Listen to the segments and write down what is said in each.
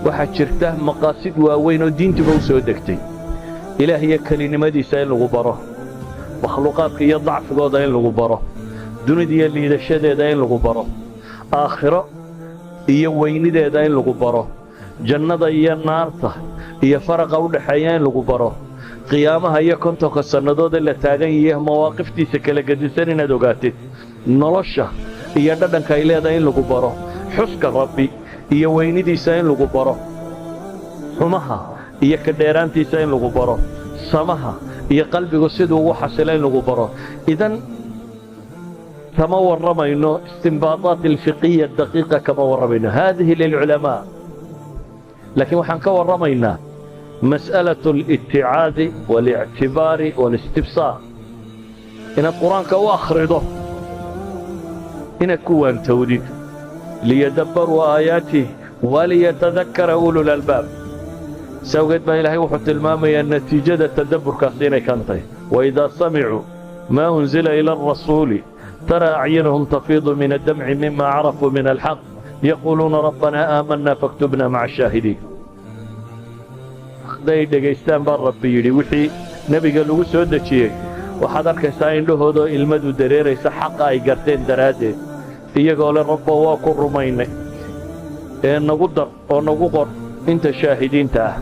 Waxaa jirta maqaasid waaweyn oo diintuba u soo degtay: Ilaah iyo kelinimadiisa in lagu baro, makhluuqaadka iyo dacfigooda in lagu baro, dunida iyo liidashadeeda in lagu baro, aakhiro iyo weynideeda in lagu baro, jannada iyo naarta iyo faraqa u dhaxeeya in lagu baro, qiyaamaha iyo 50-ka sannadood ee la taagan yahay mawaaqiftiisa kala gedisan inaad ogaatid, nolosha iyo dhadhanka ay leedahay in lagu baro, xuska Rabbi iyo weynidiisa in lagu baro, xumaha iyo ka dheeraantiisa in lagu baro, samaha iyo qalbigu siduu ugu xasilo in lagu baro. Idan kama warramayno istimbaadaat alfiqiya daqiiqa, kama warramayno، هذه للعلماء، laakiin waxaan ka warramaynaa mas'alaة الاتعاظ والاعتبار والاستبصار, inaad Qur-aanka u akhrido inaad ku waantowdid. ليدبروا آياته وليتذكر أولو الألباب. Sawgeed baa Ilaahay wuxuu tilmaamayaa natiijada tadabburkaasi inay kan tahay: وإذا سمعوا ما أنزل إلى الرسول ترى أعينهم تفيض من الدمع مما عرفوا من الحق يقولون ربنا آمنا فاكتبنا مع الشاهدين. Hadday dhegaystaan, baa Rabbi yidhi, wixii nebiga lagu soo dejiyey, waxaad arkaysaa indhahoodoo ilmadu dareeraysa xaqa ay garteen daraaddeed, iyagoo le: "Rabbo, waa ku rumaynay ee nagu dar oo nagu qor inta shaahidiinta ah."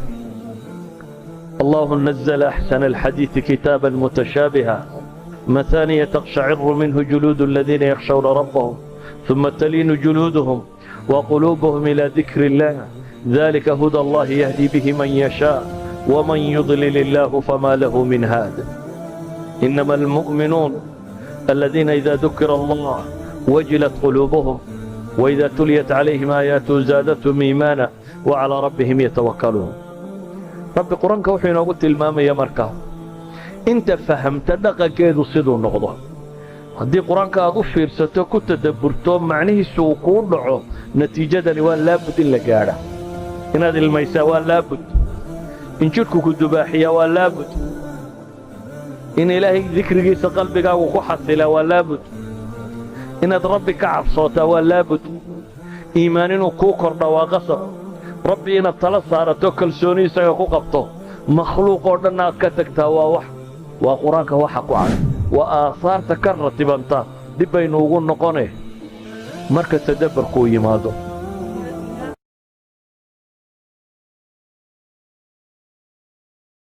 الله نزل أحسن الحديث كتابا متشابها مثانية تقشعر منه جلود الذين يخشون ربهم ثم تلين جلودهم وقلوبهم إلى ذكر الله ذلك هدى الله يهدي به من يشاء ومن يضلل الله فما له من هاد. إنما المؤمنون الذين إذا ذكر الله وجلت قلوبهم وإذا تليت عليهم آياته زادتهم إيمانا وعلى ربهم يتوكلون. Rabbi Qur-aanka wuxuu inoogu tilmaamaya markaa inta fahamta dhaqankeedu siduu noqdo. Haddii Qur-aanka aad u fiirsato, ku tadabburto, macnihiisu uu kuu dhaco, natiijadani waa laabud in la gaadha. Inaad ilmaysaa waa laabud, in jidhku ku dubaaxiyaa waa laabud, in Ilaahay dikrigiisa qalbigaagu ku xasilaa waa laabud, inaad Rabbi ka cabsootaa waa laabud, iimaan inuu kuu kordha waa qasab, Rabbi inaad tala saarato, kalsooni isaga ku qabto, makhluuq oo dhan aad ka tagtaa waa wax waa Qur-aanka waxa ku cad, waa aahaarta ka ratibanta. Dib baynu ugu noqone marka tadabburkuu yimaado.